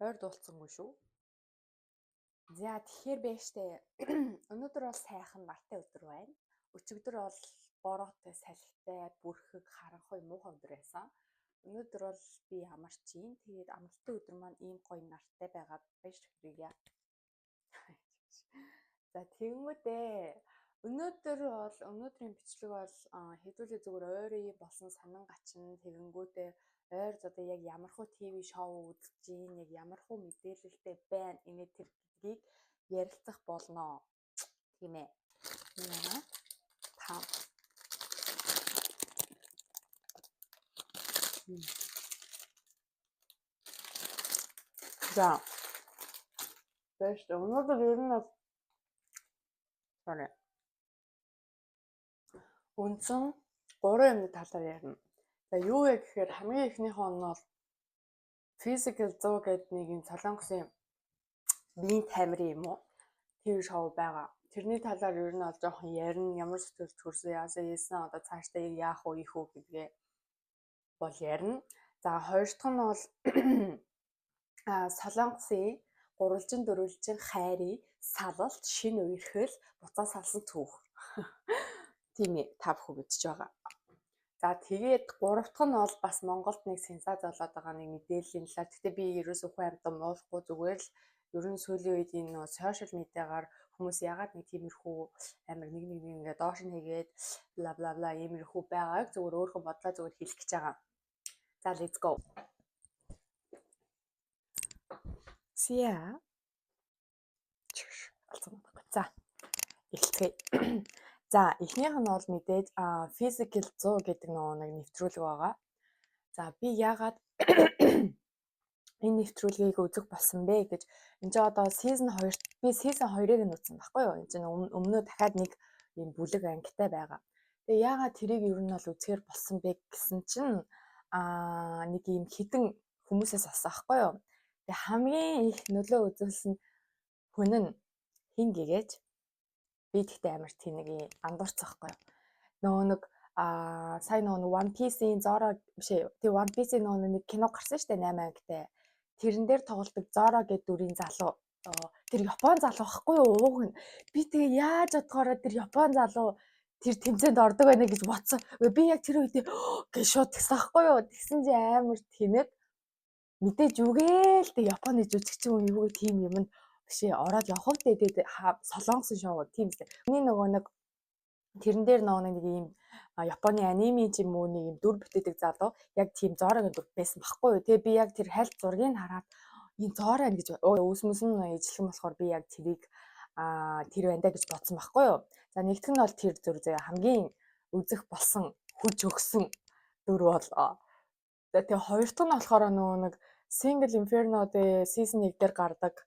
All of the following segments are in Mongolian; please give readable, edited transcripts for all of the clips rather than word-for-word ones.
Ойр дуулцсангүй шүү. За, тэгэхээр бэ штэ. Өнөөдөр бол сайхан нартай өдөр байна. Өчигдөр бол бороотой, салхитай, бүрхэг, харанхуй, муухай өдөр байсан. Өнөөдөр бол би амарч юм. Тэгээд амралтын өдөр маань ийм гоё нартай байгаад баяр хүргье. За, тэгэнгүүтээ өнөөдөр бол өнөөдрийн бичлэг бол хэдүүлээ зүгээр ойрын болсон сонин гачин, тэгэнгүүтээ ойр одоо яг ямархуу ТV шоу үзэж гин, яг ямархуу мэдээлэлтэй байна энэ тэр гэдгийг ярилцах болно. Тийм ээ. 1 5. За. Бэст өнөөдөр ер нь бол sorry. Үндсэн гурван юмны талаар ярина. За, юу вэ гэхээр хамгийн эхнийх нь бол Physical 100 гэдэг нэг юм Солонгосын биеийн тамирын юм уу? TV шоу байгаа. Тэрний талаар ер нь бол жоохон ярина, ямар сэтгэл төрсөн, яасан хийсэн, одоо цаашдаа яах вэ, ийх үү гэдгээ бол ярина. За, хоёр дахь нь бол Солонгосын гурвалжин дөрвөлжин хайрын салалт, шинэ үерхэл, буцаа салсан түүх. Тийм ээ, та бүхэн мэдж байгаа. За, тэгээд гурав дахь нь бол бас Монголд нэг сенсац болоод байгаа нэг мэдээллийн талаар. Гэхдээ би ерөөсөө хүн амьтан муулахгүй, зүгээр л ер нь сүүлийн үед энэ нөгөө сошиал медиагаар хүмүүс ягаад нэг тиймэрхүү амар нэг нэг ингээд доош нь хийгээд бла бла бла иймэрхүү байгааг зүгээр өөрийнхөө бодлоо зүгээр хэлэх гэж байгаа. За, let's go. Сия. Алцсан байна. За, эхэлцгээе. За, эхнийх нь бол мэдээж Physical 100 гэдэг нөгөө нэг нэвтрүүлэг байгаа. За, би яагаад энэ нэвтрүүлгийг үзэх болсон бэ гэж энэ чинь одоо season 2, би season 2-ыг нь үзсэн байхгүй юу? Энэ чинь өмнөө дахиад нэг ийм бүлэг ангитай байгаа. Тэгээ яагаад тэрийг ер нь бол үзэхээр болсон бэ гэсэн чинь нэг ийм хідэн хүмүүсээс олсон байхгүй юу? Тэгээ хамгийн их нөлөө үзүүлсэн хүн нь хин гэгээч, би тэгтээ амар тэнэг андуурсан байхгүй юу? Нөгөө нэг сая нөгөө One Piece-ийн Zoro биш ээ. Тэгээ One Piece-ийн нөгөө нэг кино гарсан шүү дээ, 8 ангитай. Тэрэн дээр тоглодог Zoro гэдэг дүрийн залуу, тэр Япон залуу байхгүй юу, ууг нь. Би тэгээ яаж бодохоороо тэр Япон залуу тэр тэмцээнд ордог байна гэж бодсон. Би яг тэр үедээ гэж шууд тэгсэн байхгүй юу. Тэгсэн чи амар тэнэг, мэдээж үгээл тэг Японы жүжигчин хүн юу тийм юм нь биш ээ, ороод явах вэ, тэгээд Солонгосын шоу тийм үстэй. Миний нөгөө нэг тэрэн дээр нөгөө нэг ийм Японы аниме ч юм уу нэг юм дүр бүтээдэг залуу яг тийм Зорогийн дүр байсан байхгүй юу. Тэгээ би яг тэр хальт зургийг хараад энэ Зоро гэж өөс мөс нь ижлэхэн болохоор би яг тэрийг тэр байна даа гэж бодсон байхгүй юу. За, нэгтгэх нь бол тэр зүр заяа хамгийн үзэх болсон хүч өгсөн дүр бол. За, тэгээ хоёр дахь нь болохоор нөгөө нэг Single Inferno дээр season 1 дээр гардаг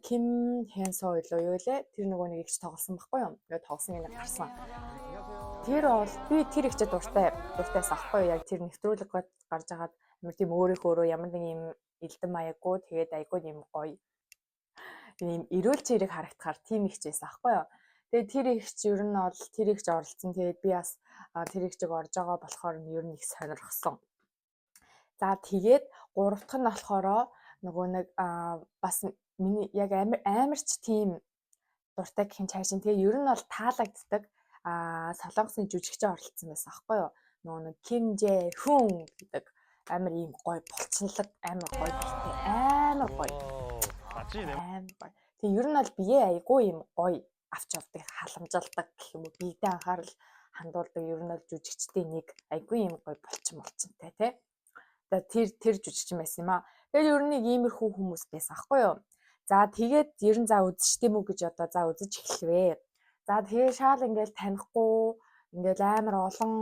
Ким Хэнсо илүү юу лээ, тэр нөгөө нэг ихч тоглосон байхгүй юу? Ингээд тоглосон юм гарсан. Тэр бол би тэр ихчээ дуртай дуртайс ахгүй юу? Яг тэр нэвтрүүлэг гарч агаад амар тийм өөрийнхөө өөрөө ямар нэг юм элдэн маяггүй, тэгээд айгүй юм гоё ийм эрүүл чирэг харагдахаар тийм ихчээс ахгүй юу? Тэгээд тэр ихч ер нь бол тэр ихч оролцсон. Тэгээд би бас тэр ихчиг орж байгаа болохоор нь ер нь их сонирхсон. За, тэгээд гурав дахь нь болохоор нөгөө нэг бас миний яг амар амарч тийм дуртай гэх юм цаашин, тэгээ ер нь бол таалагддаг Солонгосын жүжигчин оролцсон байсан аахгүй юу? Нөгөө нэг Ким Жэ Хүн гэдэг амар ийм гоё булчинлаг, амар гоё биетэй, амар гоё. Амар гоё. Тэгээ ер нь бол бие айгүй ийм гоё авч явдаг, халамжилдаг гэх юм уу, биедээ анхаарал хандуулдаг ер нь бол жүжигчдийн нэг айгүй ийм гоё булчин булчинтай тий. За, тэр жүжигчин байсан юм аа. Тэгээд ер нь нэг иймэрхүү хүмүүс байсан аахгүй юу? За, тэгээд ер нь за үзчихдэм үү гэж одоо за үзэж эхлэвэ. За, тэгээ шаал ингээл танихгүй ингээл амар олон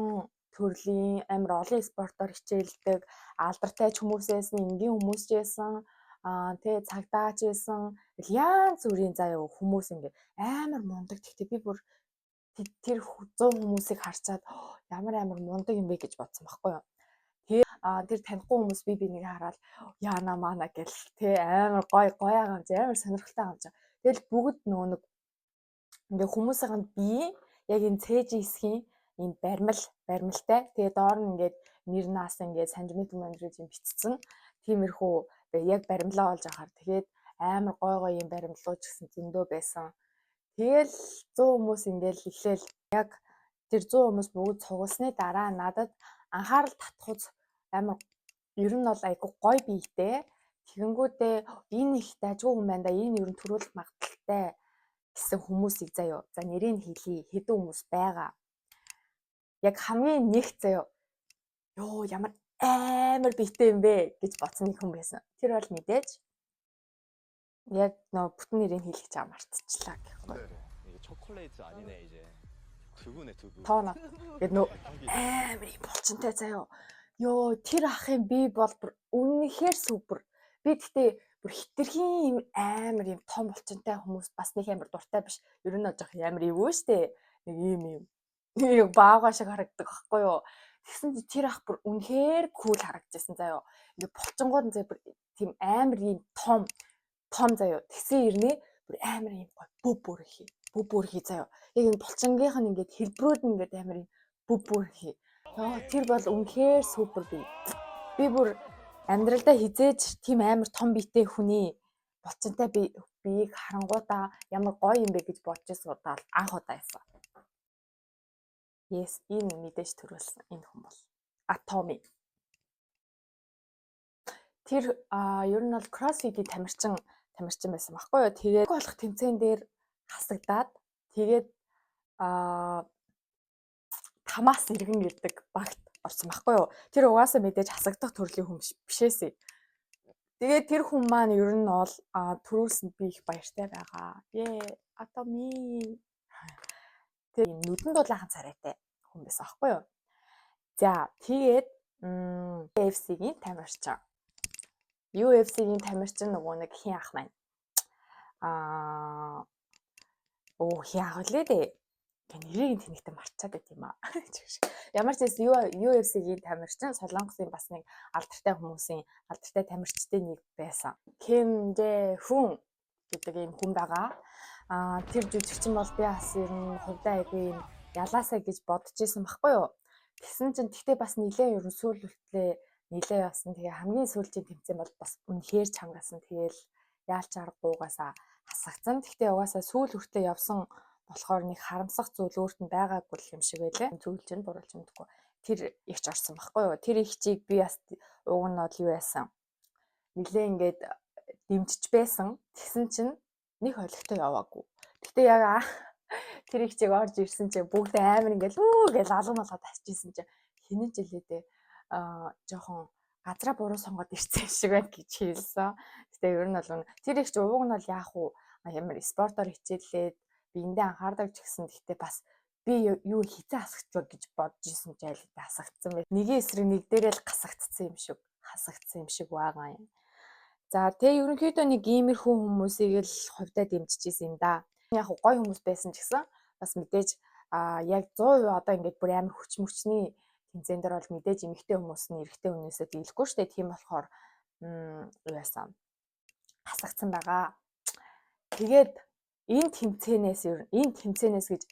төрлийн, амар олон спортоор хичээлдэг, алдартай ч хүмүүс байсан, энгийн хүмүүс ч байсан, тэгээ цагдаач байсан, янз бүрийн заяа хүмүүс ингээ амар мундаг. Тэгтээ би бүр тэр 100 хүмүүсийг харчаад ямар амар мундаг юм бэ гэж бодсон байхгүй юу. Тэгээ тэр танихгүй хүмүүс би бинийг хараад яана маана гэл тэ амар гой гоё юм чи, амар сонирхолтой юм чи. Тэгэл бүгд нөгөө нэг ингээ хүмүүсийн бие яг энэ цээжин хэсгийн ийм баримал барималтай. Тэгээ доор нь ингээд Нэр нас ингээд сантиметр мантер юм бичсэн. Тиймэрхүү яг баримлаа олж авахар тэгээд амар гой гой юм баримлууд ч гэсэн зөндөө байсан. Тэгэл 100 хүмүүс ингээл эхлээл яг тэр 100 хүмүүс бүгд цугласны дараа надад анхаарал татахуйц амар ер нь бол айгүй гоё биетэй. Тэгэнгүүтээ энэ их дажгүй хүн байна да, энэ ер нь төрүүлэх магадлалтай гэсэн хүмүүсийг заяо. За, нэрийг хэлье. Хэдэн хүмүүс байгаа. Яг хамгийн нэгт заяо. Йоо, ямар амар биетэй юм бэ гэж бодсон нэг хүн байсан. Тэр бол мэдээж яг нөө бүтэн нэрийг хэлэх чам мартчихлаа гэхгүй. 이게 초콜릿 아니네, 이제. 두부네, 두부. Тооно. Гэт нөө амар юм булчинтай заяо. Йоо, тэр ахын бие бол бүр үнэхээр супер. Би гэхдээ бүр хитрхийн юм амар юм том булчинтай хүмүүс бас нэг амар дуртай биш. Ер нь жоох амар эвгүй штэ. Нэг юм юм. Нэг баага шиг харагддаг байхгүй юу? Тэгсэн чи тэр ах бүр үнэхээр cool харагдчихсан заяо. Ингээ булчингууд нь заяа бүр тийм амар юм том том заяо. Тэгсэн ирнэ бүр амар юм гой бүв бүрхий. Бүв бүрхий заяо. Яг энэ булчингийнх нь ингээд хэлбэрүүд нь ингээд амар юм бүв бүрхий. Йоо, тэр бол үнэхээр супер бие. Би бүр амьдралдаа хизээж тийм амар том биетэй хүний булчинтай биеийг харангуутаа ямар гоё юм бэ гэж бодож байсан удаа л анх удаа байсан. Yes, энэ мэдээж төрүүлсэн энэ хүн бол Атоми. Тэр ер нь бол CrossFit-ийн тамирчин байсан байхгүй юу? Тэгээд болох тэмцээн дээр хасагдаад, тэгээд тамаас иргэн ирдэг багт орсон байхгүй юу? Тэр угаасаа мэдээж хасагдах төрлийн хүн бишээсээ. Тэгээд тэр хүн маань ер нь бол төрүүлсэнд би их баяртай байгаа. Ее, Атоми. Тэр юм нүдэн дулаахан царайтай хүн байсан байхгүй юу? За, тэгээд UFC-гийн тамирчин. UFC-гийн тамирчин нөгөө нэг хин ах маань. Оо, хин ах үлээ дээ. Гэ нэрийг нь тэнэгтээ мартчихад байт юм аа. Ямар ч байсан UFC-гийн тамирчин, Солонгосын бас нэг алдартай хүмүүсийн, алдартай тамирчдын нэг байсан. Ким Дэ Хүн гэдэг ийм хүн байгаа. Тэр жүжигчин бол би бас ер нь хувьдаа айгүй юм ялаасаа гэж бодож исэн байхгүй юу? Тэгсэн чинь тэгтээ бас нилээ ер нь сүүл хүртлээ нилээ явсан. Тэгээ хамгийн сүүлчийн тэмцээн бол бас үнэхээр чангасан. Тэгээл яалч аргагүйгаасаа хасагдсан. Тэгтээ угаасаа сүүл хүртлээ явсан болохоор нэг харамсах зүйл өөрт нь байгаагүй юм шиг байлаа. Зөвлөж нь буруулж мэдгүй. Тэр ихч орсон байхгүй юу? Тэр ихчийг би бас уг нь бол юу яасан? Нилээ ингээд дэмжиж байсан. Тэгсэн чинь нэг холигтой яваагүй. Гэтэ яг тэр ихчийг орж ирсэн чинь бүгд амар ингээл үү гэж алга малгад тасчихсан чинь хинэн жилээдээ жоохон газраа буруу сонгоод ирсэн юм шиг байна гэж хэлсэн. Гэтэ ер нь бол тэр ихч ууг нь бол яах вэ? Ямар спортоор хичээллээд биендээ анхаардаг ч гэсэн гэтэ бас би юу хизээ хасагч гэж бодож исэн ч айл хасагдсан байт. Нэгийн эсрэг нэг дээрээ л гасагдсан юм шиг хасагдсан юм шиг байгаа юм. За, тэгээ ерөнхийдөө нэг иймэрхүү хүмүүсийг л хувьдаа дэмжиж исэн юм да. Яг гой хүмүүс байсан ч гэсэн бас мэдээж яг 100% одоо ингээд бүр амар хүч мөчний тэмцээн дээр бол мэдээж эмэгтэй хүмүүс нь эрэгтэй хүнээсээ дийлэхгүй шүү дээ. Тийм болохоор юу яасан, хасагдсан байгаа. Тэгээд энэ тэмцээнээс ер нь, энэ тэмцээнээс гэж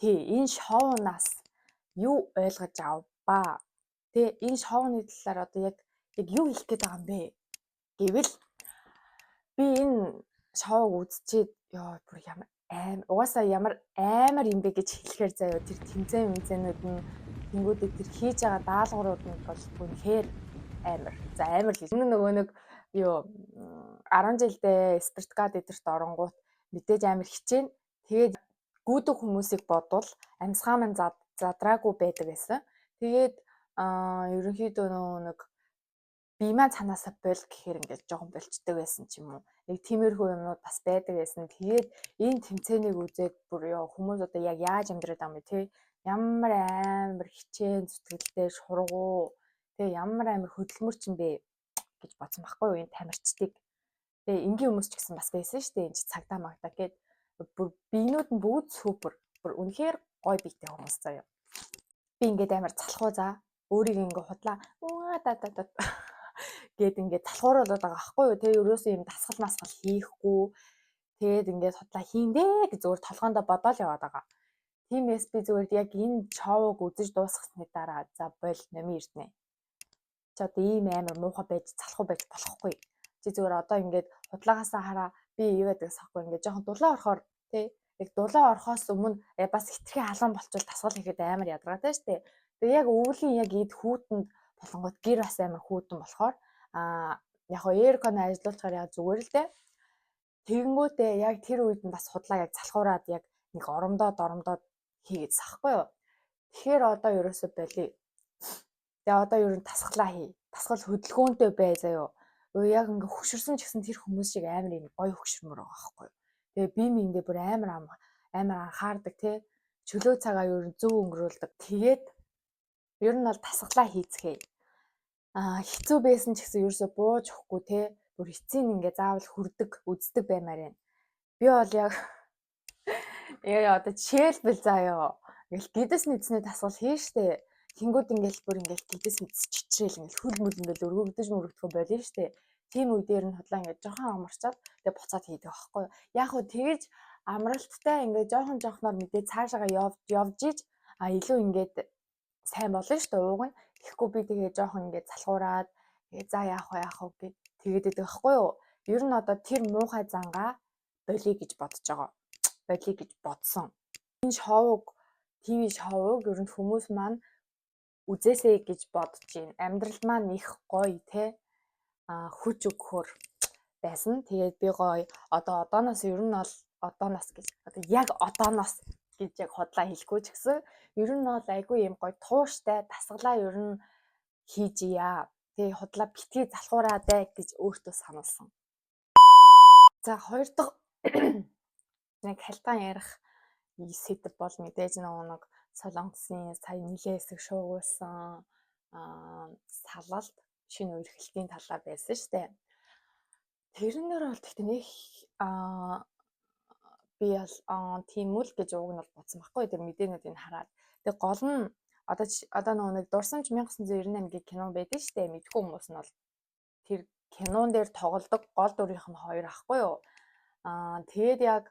тий, энэ шоунаас юу ойлгож авбаа? Тэ, энэ шоуны талаар одоо яг юу хэлэх гээд байгаа юм бэ гэвэл би энэ шоуг үзчихэд ёо, бүр ямар аим угаасаа ямар амар юм бэ гэж хэлэхээр заяа, тэр тэмцээн мэмцээнүүд нь тэнгүүдээ тэр хийж байгаа даалгаврууд нь бол үнэхээр амар. За, амар л. Энэ нөгөө нэг юу 10 жилдээ Спартакад эдэрт оронгууд мэдээж амар хичээн. Тэгээд гүйдэг хүмүүсийг бодвол амьсгаа маань задраагүй байдаг байсан. Тэгээд ерөнхийдөө нөгөө нэг бие маань цаанаасаа бол гэхээр ингээд жоохон болчдөг байсан ч юм уу. Нэг тиймэрхүү юмнууд бас байдаг байсан. Тэгээд энэ тэмцээнийг үзээд бүр ёо, хүмүүс одоо яг яаж амьдраад байгаа юм бэ те? Ямар амар хичээн зүтгэлтэй шургуу те, ямар амар хөдөлмөрч юм бэ гэж бодсон байхгүй юу энэ тамирчдыг. Тэгээ энгийн хүмүүс ч гэсэн бас байсан шүү дээ. Энэ цагдаа магдаа гээд бүр биенүүд нь бүгд супер. Бүр үнэхээр гоё биетэй хүмүүс заяа. Би ингээд амар залхуу за өөрийг ингээд худлаа үа да да да гээд ингээд залхууруулад байгаа байхгүй юу. Тэгээ ерөөсөө юм дасгал масгал хийхгүй. Тэгээд ингээд худлаа хийндэ гэж зүгээр толгоондоо бодоол яваад байгаа. Тиймээс би зүгээр яг энэ шоуг үзэж дуусгасны дараа за боль номын эрдэнэ. Чи одоо ийм амар муухай байж, залхуу байж болохгүй. Чи зүгээр одоо ингээд худлагаасаа хараа, би юу байдаг сахгүй, ингээд жоохон дулаан орохоор, тий, яг дулаан орохоос өмнө бас хитрхи халуун болчвол дасгал хийхэд амар ядаргаатай штэ. Тэгээ яг өвлийн яг эд хүүтэнд болонгот гэр бас амар хүүтэн болохоор яг хоо aircon ажиллуулахаар яг зүгээр л дээ. Тэгэнгүүтээ яг тэр үед нь бас худлаа яг залхуураад яг нэг оромдоод оромдоод хийгээд сахгүй юу. Тэгэхээр одоо ерөөсөө болиё. Тэгээ одоо ер нь тасгалаа хий. Тасгал хөдөлгөөнтэй бай заяо. Өө, яг ингээ хөшөрсөн ч гэсэн тэр хүмүүс шиг амар юм гоё хөшөрмөр байгаа байхгүй юу. Тэгээ би миндээ бүр амар амар анхаардаг, те. Чөлөө цагаа ер нь зөв өнгөрүүлдэг. Тэгээд ер нь бол тасгалаа хийцгээе. Хэцүү байсан ч гэсэн ерөөсөө бууж өгөхгүй, те. Бүр эцсийн ингээ заавал хүрдэг, үздэг баймаар байна. Би бол яг яа одоо жишээлбэл заяо. Ингээл гэдэс мэдсний дасгал хийн штэ. Тэнгүүд ингээл бүр ингээл гэдэс мэдс чичрээл, ингээл хөл мөл ингээл өргөгдөж мөрөгдөхөө болно штэ. Тийм үе дээр нь худлаа ингээд жоохон амарчаад тэгээ буцаад хийдэг байхгүй юу. Яг хөө тэгэж амралттай ингээд жоохон жоохноор мэдээ цаашаага явж явж иж илүү ингээд сайн болно штэ ууг нь. Тэгэхгүй би тэгээ жоохон ингээд залхуураад тэгээ за яах вэ, яах вэ гэд тэгээд идэг байхгүй юу. Ер нь одоо тэр муухай зангаа болиё гэж бодож байгаа. Болиё гэж бодсон. Энэ шоуг, TV шоуг ер нь хүмүүс маань үзээсэй гэж бодож байна. Амьдрал маань их гоё, те, хүч өгөхөр байсан. Тэгээд би гоё одоо одооноос, ер нь бол одооноос гэж, одоо яг одооноос гэж яг худлаа хэлэхгүй ч гэсэн ер нь бол айгүй юм гоё тууштай дасгалаа ер нь хийж яа. Тэгээ худлаа битгий залхуураадай гэж өөртөө сануулсан. За, хоёр дахь нэг халтаан ярих сэдэв бол мэдээж нөгөө нэг Солонгосын сая нилээ хэсэг шуугуулсан салалт, шинэ үерхэлтийн талаар байсан шүү дээ. Тэрнэр бол тэгтээ нэг би бол тийм үл гэж уг нь бол бодсон байхгүй, тэр мэдээнүүдийг хараад. Тэгээ гол нь одоо нөгөө нэг Дурсамж 1998 гэх кино байдаг шүү дээ. Мэдгүй хүмүүс нь бол тэр кинон дээр тоглодог гол дүрийнх нь хоёр ахгүй юу. Тэгээд яг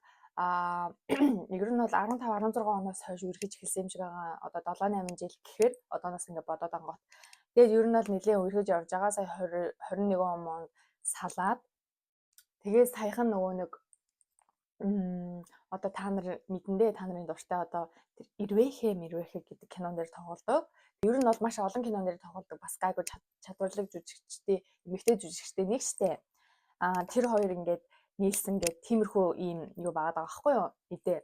ер нь бол 15 16 оноос хойш үерхэж эхэлсэн юм шиг байгаа. Одоо 7 8 жил гэхээр одооноос ингээ бодоод ангууд. Тэгээд ер нь бол нэлээд үерхэж явж байгаа. Сая 20 21 онд салаад, тэгээд саяхан нөгөө нэг одоо та нар мэдэндээ, та нарын дуртай одоо тэр Ирвэхэ мэрвэхэ гэдэг кинон дээр тоглодог. Ер нь бол маш олон кинон дээр тоглодог. Бас гайгүй чадварлаг жүжигчтэй, эмэгтэй жүжигчтэй нэг штэ. Тэр хоёр ингээд нийлсэн гээд тиймэрхүү ийм юу байгаад байгаа байхгүй юу? Мэдээ.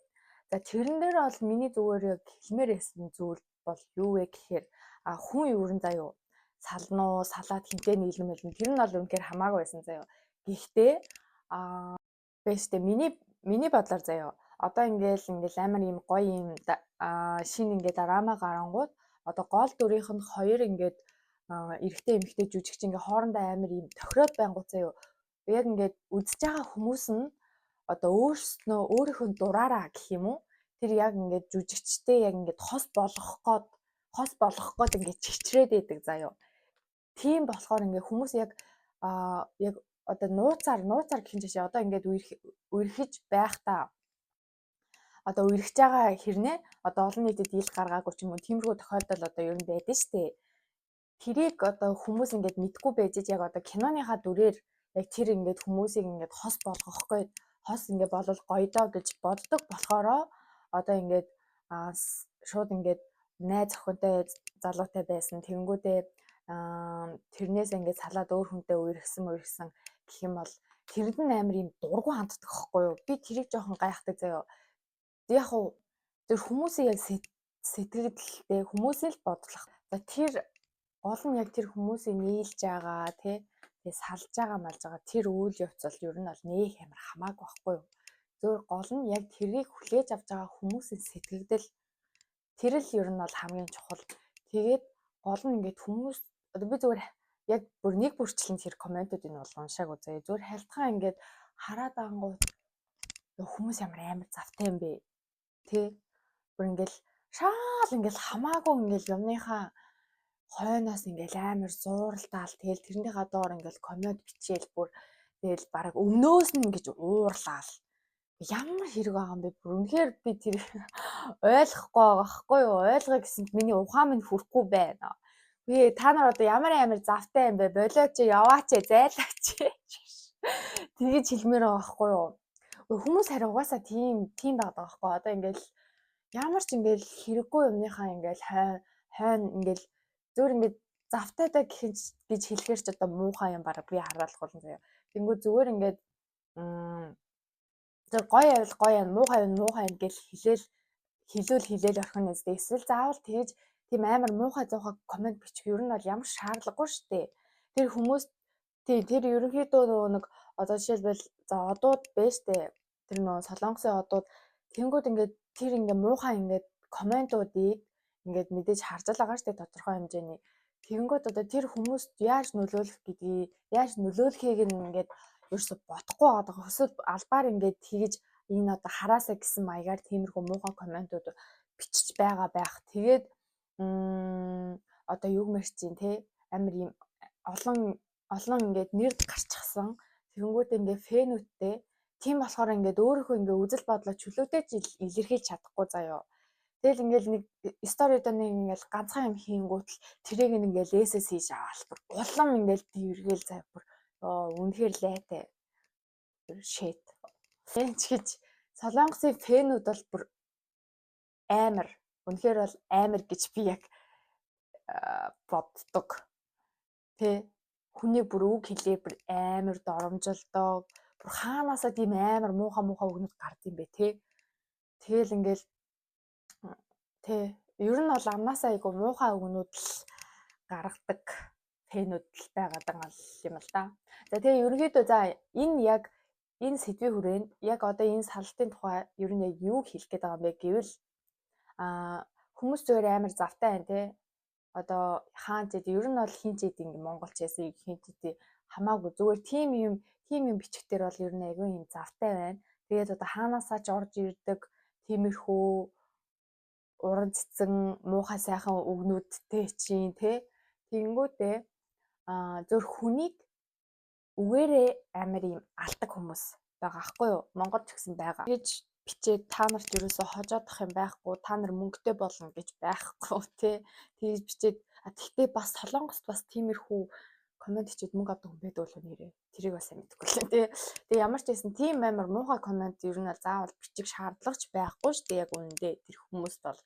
За, тэрэн дээр бол миний зүгээр яг хэлмээр байсан зүйл бол юу вэ гэхээр хүн юу н заяо, сална уу, салаад хинтээ нийлнэ мэлнэ, тэр нь бол үнэхээр хамаагүй байсан заяо. Гэхдээ бэжтэй миний бодлоор заяо, одоо ингээл амар ийм гоё ийм шинэ ингээд драма гарангууд одоо гол дүрийнх нь хоёр ингээд эрэгтэй эмэгтэй жүжигч ингээ хоорондоо амар ийм тохироод байнгут заяо, яг ингээд үзэж байгаа хүмүүс нь одоо өөрснөө өөрийнхөө дураараа гэх юм уу, тэр яг ингээд жүжигчтэй яг ингээд хос болгох гээд ингээд чичрээд байдаг заяо. Тийм болохоор ингээд хүмүүс яг яг одоо нууцаар нууцаар гэх юм чинь одоо ингээд үерхэж байхдаа, одоо үерхэж байгаа хэрнээ одоо олон нийтэд ил гаргаагүй ч юм уу, тиймэрхүү тохиолдол одоо ер нь байдаг штэ. Тэрийг одоо хүмүүс ингээд мэдгүй байж, яг одоо киноныхаа дүрээр яг тэр ингээд хүмүүсийг ингээд хос болгох гээд, хос ингээд болол гоё доо гэж боддог болохоро одоо ингээд шууд ингээд найз охинтой залуутай байсан. Тэнгүүдээ тэрнээс ингээд салаад өөр хүнтэй үерхсэн үерхсэн гэх юм бол тэрэнд нь амар юм дургу ханддаг байхгүй юу? Би тэрийг жоохон гайхдаг заяа. Яг уу тэр хүмүүсийн яг сэтгэгдэлтэй, хүмүүсийн л бодлох. За, тэр гол нь яг тэр хүмүүсийг нийлж байгаа, тий, тэгээ салж байгаа малж байгаа тэр үйл явц бол ер нь бол нэх амар хамаагүй байхгүй юу? Зөвхөн гол нь яг тэрийг хүлээж авч байгаа хүмүүсийн сэтгэгдэл, тэр л ер нь бол хамгийн чухал. Тэгээд гол нь ингээд хүмүүс одоо би зүгээр яг бүр нэг бүрчлэн тэр comment уудыг нь бол уншаагүй заяа. Зүгээр халтгаан ингээд хараад ангууд хүмүүс ямар амар завтай юм бэ? Тэ? Бүр ингээл шаал ингээл хамаагүй ингээл юмныхаа хойноос ингээл амар зууралдаал, тэгэл тэрнийхээ доор ингээл comment бичээл, бүр тэгэл бараг өмнөөс нь ингэж уурлаал, ямар хэрэг байгаа юм бэ? Бүр үнэхээр би тэр ойлгохгүй байгаа байхгүй юу? Ойлгоё гэсэн миний ухаан минь хүрэхгүй байна. Үгүй, та нар одоо ямар амар завтай юм бэ? Болооч, яваач, зайлаач. Тэгэж хэлмээр байгаа байхгүй юу? Хүмүүс харин угаасаа тийм тийм байгаа байхгүй. Одоо ингээл ямар ч ингээл хэрэггүй юмныхаа ингээл хойно хойно ингээл зөөр ингээд завтай даа гэж хэлэхэр ч одоо муухай юм бараг би хараалах болно заяа. Тэнгүү зүгээр ингээд зөв гоё байвал гоё юм, муухай юм муухай юм гэл хэлээл хэлүүл хэлээл орхино үстэй. Эсвэл заавал тэгэж тийм амар муухай зуухай comment бичих ер нь бол ямар шаардлагагүй шүү дээ. Тэр хүмүүс тийм тэр ерөнхийдөө нөгөө нэг одоо жишээлбэл за одууд байж штэ. Тэр нөгөө Солонгосын одууд тэнгүүд ингээд тэр ингээд муухай ингээд comment уудыг ингээд мэдээж харж л байгаа штэ, тодорхой хэмжээний. Тэгэнгүүт одоо тэр хүмүүст яаж нөлөөлөх гэдгийг, яаж нөлөөлөхийг нь ингээд ерөөсө бодохгүй байгаа. Эсвэл албаар ингээд тэгэж энэ одоо хараасаа гэсэн маягаар тиймэрхүү муухай comment ууд бичиж байгаа байх. Тэгээд одоо юу гэмээр чинь те амар юм олон олон ингээд нэр гарчихсан. Тэгэнгүүт ингээд fan үүдтэй, тийм болохоор ингээд өөрийнхөө ингээд үзэл бодлоо чөлөөтэй илэрхийлж чадахгүй заяо. Тэгэл ингээл нэг story доо нэг ингээл ганцхан юм хийнгүүт л тэрийг ингээл ээсээс хийж аваал бүр улам ингээл дийвэргээл заяа, бүр ёо, үнэхээр лайтай. Shit. Энд ч гэж Солонгосын fan үүд бол бүр амар. Үнэхээр бол амар гэж би яг боддог. Тэ, хүний бүр үг хэлээ бүр амар доромжилдог. Бүр хаанаасаа тийм амар муухай муухай үгнүүд гард юм бэ те. Тэгэл ингээл тэ ер нь бол амнаасаа айгу муухай үгнүүд л гаргадаг fan үүд л байгаад байгаа юм л да. За, тэгээ ерөнхийдөө за энэ яг энэ сэдвийн хүрээнд яг одоо энэ сарлалтын тухай ер нь яг юу хэлэх гээд байгаа юм бэ гэвэл хүмүүс зүгээр амар завтай байна те. Одоо хаан ч ер нь бол хин ч идэв, монголч яасан хин ч идэв хамаагүй, зүгээр тийм юм бичгтэр бол ер нь айгүй юм завтай байна. Тэгээд одоо хаанаасаа ч орж ирдэг тиймэрхүү уран цэцэн муухай сайхан үгнүүдтэй чинь те. Тэгэнгүүтээ зөв хүнийг үгээрээ амар юм алдаг хүмүүс байгаа хгүй юу? Монгол ч гэсэн байгаа. Тэгэж бичээд та нарт ерөөсө хожоодох юм байхгүй, та нар мөнгөтэй болно гэж байхгүй тий. Тэгэж бичээд а тэгтээ бас Солонгост бас тиймэрхүү comment бичээд мөнгө авдаг хүн байдаг болов нэрээ. Тэрийг бас сайн мэдэхгүй л тий. Тэгээ ямар ч байсан тийм амар муухай comment ер нь заавал бичих шаардлага ч байхгүй шүү дээ, яг үнэндээ тэр хүмүүст бол.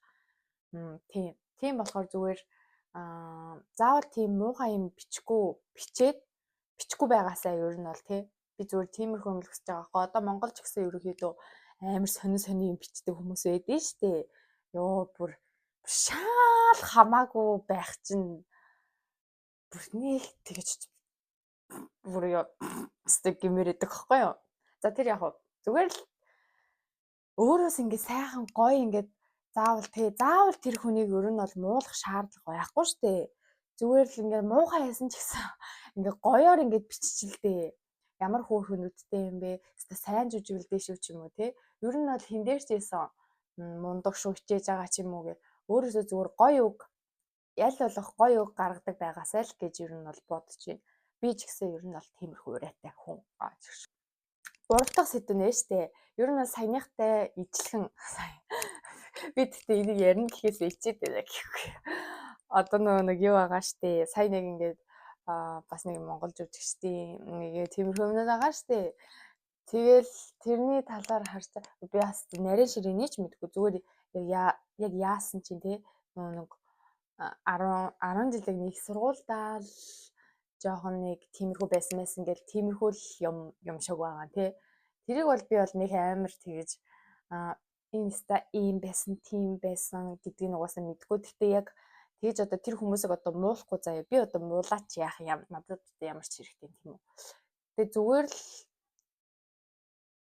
Тийм. Тийм болохоор зүгээр заавал тийм муухай юм бичихгүй, бичээд бичихгүй байгаасаа ер нь бол тий. Би зүгээр тиймэрхүү юм л хүсэж байгаа байхгүй. Одоо Монгол ч гэсэн ерөнхийдөө амар сонин сонин юм бичдэг хүмүүс байдэн штэ. Йоо, бүр шаал хамаагүй байх чинь бүр нэг тэгэж бүр ёо өстэй гэмээр идэг байхгүй юу. За, тэр яг зүгээр л өөрөөс ингээ сайхан гоё ингээд заавал тий заавал тэр хүнийг ер нь бол муулах шаардлага байхгүй штэ. Зүгээр л ингээ муухай яасан ч гэсэн ингээ гоёор ингээд биччихэлдээ. Ямар хөөрхөн нүдтэй юм бэ? Хэвээ сайн жүжиглдээ шүү ч юм уу те. Ер нь бол хин дээр ч ийсэн мундаг шүү, хичээж байгаа ч юм уу гэ. Өөрөөсөө зүгээр гоё үг, яль болох гоё үг гаргадаг байгаасай л гэж ер нь бол бодож байна. Би ч гэсэн ер нь бол тиймэрхүү урайтай хүн. Гурав дахь сэдэв нэ штэ. Ер нь бол саяныхтай ижилхэн, би тэгтээ энийг ярина гэхээс ичээд байна гэхгүй. Одоо нөгөө нэг юу байгаа штэ. Сая нэг ингээд бас нэг монгол жүжигчдийн нэг тиймэрхүү юмнууд байгаа штэ. Тэгэл тэрний талаар харж би бас нарийн ширэний ч мэдгүй, зүгээр яг яасан чинь те нөгөө нэг 10 10 жилиг нэг сургуульдаа л жоохон нэг тиймэрхүү байсан байсан гэл тиймэрхүү л юм юм шиг байгаа тий. Тэрийг бол би бол нэг амар тэгэж энэ ста ийм байсан, тийм байсан гэдгийг угаасаа мэдгүй. Гэхдээ яг тэгэж одоо тэр хүмүүсийг одоо муулахгүй заяа. Би одоо муулаач яах юм, надад одоо ямар ч хэрэгтэй тийм үү. Тэгээ зүгээр л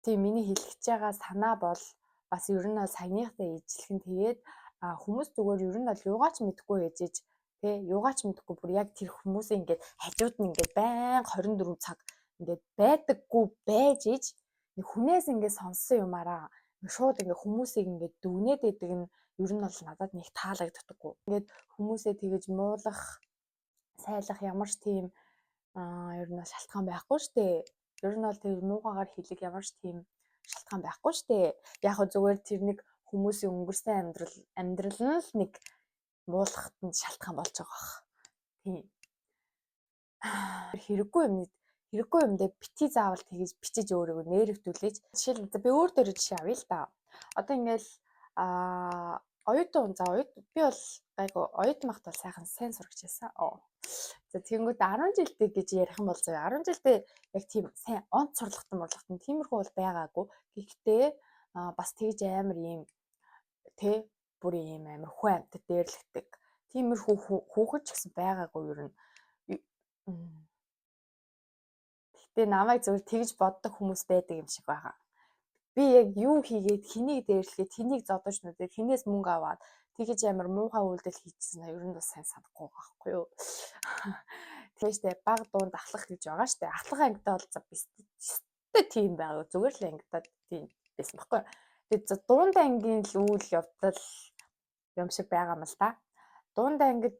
тийм миний хэлэх гэж байгаа санаа бол бас ер нь бол саяныхтай ижилхэн, тэгээд хүмүүс зүгээр ер нь бол юугаач мэдэхгүй ээжэж тэ юугаач мэдэхгүй бүр яг тэр хүмүүсээ ингээд хажууд нь ингээд байнга 24 цаг ингээд байдаггүй байж иж нэг хүнээс ингээд сонссон юмараа шууд ингээд хүмүүсийг ингээд дүгнээд байдаг нь ер нь бол надад нэг таалагддаггүй. Ингээд хүмүүсээ тэгэж муулах, сайлах ямар ч тийм ер нь бол шалтгаан байхгүй шүү дээ. Ер нь бол тэр муугаагаар хэлэх ямар ч тийм шалтгаан байхгүй шүү дээ. Яг хөө зүгээр тэр нэг хүмүүсийн өнгөрсөн амьдрал нь л нэг муулахад нь шалтгаан болж байгаа бах. Тийм. Хэрэггүй юмны хэрэггүй юмдээ бити заавал тэгэж бичиж өөрийгөө нэрвдүүлээж. Жишээлбэл би өөр дээр жишээ авъя л да. Одоо ингээл оюутан за оюут би бол гайгүй оюутан багт бол сайхан сайн сурагч байсан. За тэгэнгүүт 10 жилдээ гэж ярих юм бол заяа 10 жилдээ яг тийм сайн онц сурлагтан мурлахтан тиймэрхүү бол байгаагүй. Гэхдээ бас тэгж амар ийм тэ бүр ийм амар хүн амьтад дээрлэгдэг. Тиймэрхүү хүүхэд ч гэсэн байгаагүй ер нь. Гэхдээ намайг зөвхөн тэгж боддог хүмүүс байдаг юм шиг байгаа. Би яг юу хийгээд хэнийг дээрлэхэд хэнийг зодож нүдээд хинээс мөнгө аваад тэгэж амар муухай үйлдэл хийчихсэн нь ер нь бас сайн санахгүй байгаа байхгүй юу. Тэгээ штэ баг дунд ахлах гэж байгаа штэ. Ахлах ангидаа бол за би өстой тийм байгаа. Зүгээр л ангидаа тийм байсан байхгүй юу. Тэгээ за дунд ангийн л үйл явдал юм шиг байгаа юм л та. Дунд ангид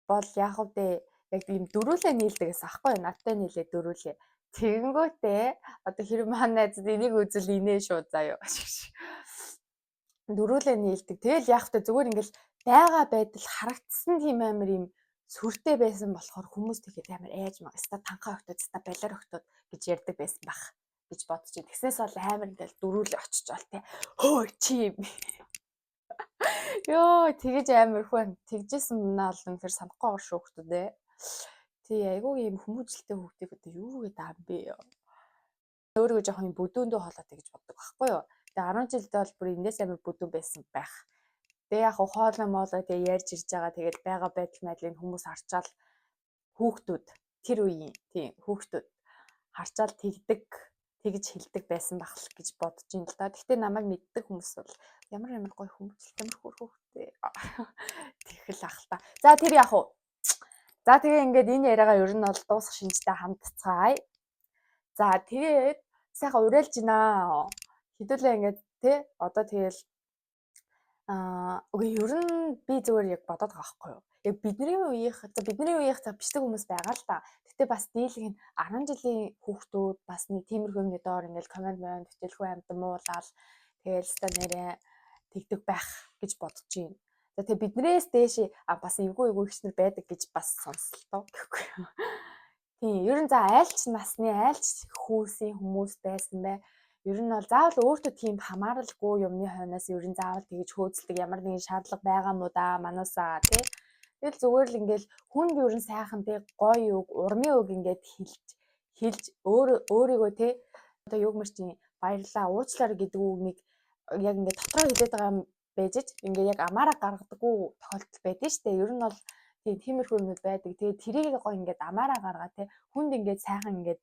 бол яг вэ яг ийм дөрүүлээ нийлдэг гэсэн аахгүй юу. Надтай нийлээ дөрүүлээ. Тэгэнгүүтээ одоо хэрэг манай найзад энийг үзэл инээ шууд заяа. Дөрүүлээ нийлдэг. Тэгэл яг та зүгээр ингээл байгаа байдал харагдсан тийм амар юм сүртэй байсан болохоор хүмүүс тэгэхэд амар айж маа. Ста танхаа өгтөд, ста балиар өгтөд гэж ярьдаг байсан байх гэж бодож байна. Тэгснээс бол амар ингээл дөрүүлээ очиж бол те. Хөө чи юм. Йоо тэгэж амар хүн тэгжсэн мнаа л үнэхээр санахгүй байгаа шүү хүмүүс ээ. Тий айгүй юм хүмүүжлтэй хүүхдийг одоо юу гэдэг юм бэ? Өөрийгөө жоохон юм бүдүүндөө хоолойтой гэж боддог байхгүй юу? Тэгээ 10 жилдээ бол бүр эндээс амар бүдүүн байсан байх. Тэгээ яг хоолой моолой тэгээ ярьж ирж байгаа тэгэл байгаа байдал байдлыг хүмүүс харчаал хүүхдүүд тэр үеийн тийм хүүхдүүд харчаал тэгдэг тэгж хэлдэг байсан байх л гэж бодож байна л да. Гэхдээ намайг мэддэг хүмүүс бол ямар ямар гоё хүмүүжил ямар хөөр хөөхтэй тэгэл ах л та. За тэр яг уу. За тэгээ ингээд энэ яриагаа ер нь бол дуусах шинжтэй хамтцгаая. За тэгээд сайхан уриалж гинэ. Хэдүүлээ ингээд тэ одоо тэгэл үгүй ер нь би зүгээр яг бодоод байгаа байхгүй юу. Яг бидний үеийнх за бидний үеийнх за бичдэг хүмүүс байгаа л та. Гэтэ бас дийлэх нь 10 жилийн хүүхдүүд бас нэг тиймэрхүү юмны доор ингээл комент момент хичээлгүй амьд муулаад тэгэл ста нэрээ тэгдэг байх гэж бодож байна. За тэгээ биднээс дээш бас эвгүй эвгүй ихнэр байдаг гэж бас сонслоо гэхгүй. Тийм ер нь за айлч насны айлч хүүсийн хүмүүс байсан бай. Ер нь бол заавал өөртөө тийм хамааралгүй юмны хойноос ер нь заавал тэгж хөөцөлдөг ямар нэгэн шаардлага байгаа мó да манусаа тий. Тэгэл зүгээр л ингээл хүнд ер нь сайхан тий гоё үг, урмын үг ингээд хэлж өөрийгөө тий одоо юу гэмэр чинь баярлаа, уучлаарай гэдэг үгнийг яг ингээд дотроо хэлээд байгаа юм байж ч ингээд яг амаараа гаргадаггүй тохиолдол байдаг шүү дээ. Ер нь бол тийм тиймэрхүү юмнууд байдаг. Тэгээ тэрийг гоё ингээд амаараа гаргаа тий хүнд ингээд сайхан ингээд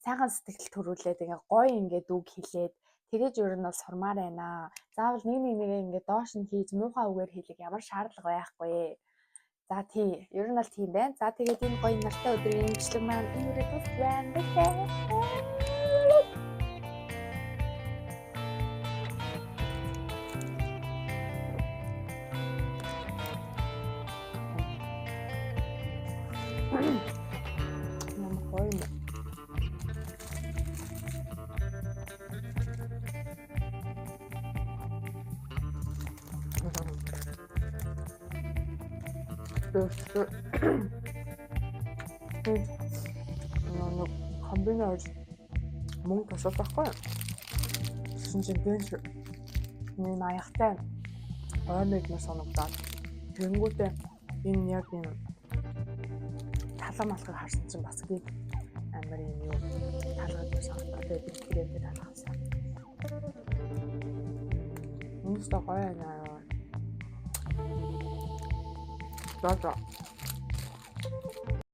сайхан сэтгэл төрүүлээд ингээ гоё ингээд үг хэлээд тэгэж ер нь бол сурмаар байна. Заавал нэг нэгээ ингээд доош нь хийж муухай үгээр хэлэх ямар шаардлага байхгүй. За тий, ер нь бол тийм байна. За тэгээд энэ гоё нартай өдрийн бичлэг маань энэ үрээ тус байна. Баярлалаа. Ямар гоё юм бэ? Нэг комбинаар мөнгө тусаад байхгүй юу? Тэгсэн чинь бенч нэг маягтай оймыг мөр санагдаад тэгэнгүүтээ энэ яг юм талга малгайг харсан чинь бас гээд амар юм юу талгад мөр санагдаад тэгээд би тэрээр талгасан. Үнэхээр гоё байна. За за.